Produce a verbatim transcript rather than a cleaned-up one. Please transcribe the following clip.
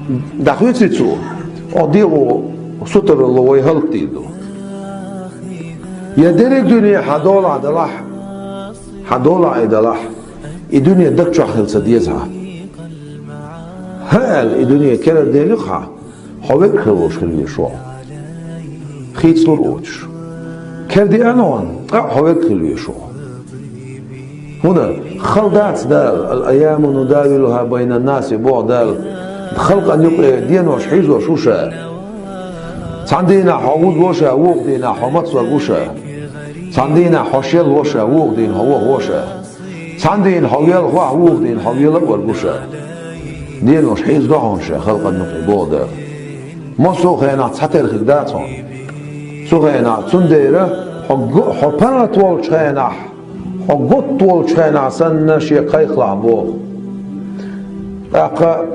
ДӀахоьций цо, хьо дегӀо сутаралла вай хӀаллакдийр ду. Я дерриг дуьне хьан долахь далахь, хьан долахь и далахь, и дуьне даг чохь хила ца деза хьан. ХӀа аьлла, и дуьне керла делахь хьан, хьо верг хила волуш хила веза хьо. Хийцалур оцуш. Кер деана хьуна, ткъа а хьо верг хила веза хьо. ХӀунда хала дац Дала, «Ал-айяму нудавилуха байнан-нас», боху Дала, халкъан юкъе денош хьийзош ву ша. Цхьана дийнахь хьо вуза ву ша, вукху дийнахь хьо мацварг ву ша. Цхьана дийнахь хьо шел ву ша, вукху дийнахь хьо ваха ву ша. Цхьана дийнахь хьо велхавахь, вукху дийнахь хьо вела а верг ву ша. Денош хьийзадо хьуна ша халкъан юкъе, боху Дала. Массо а хенахь цхьатерра хир дац хьуна. Цу хенахь, цундела хьо го-, хьо паргӀат волчу хенахь, хьо готта волчу хенахь санна шен кхайкхалахь боху. ТӀаккха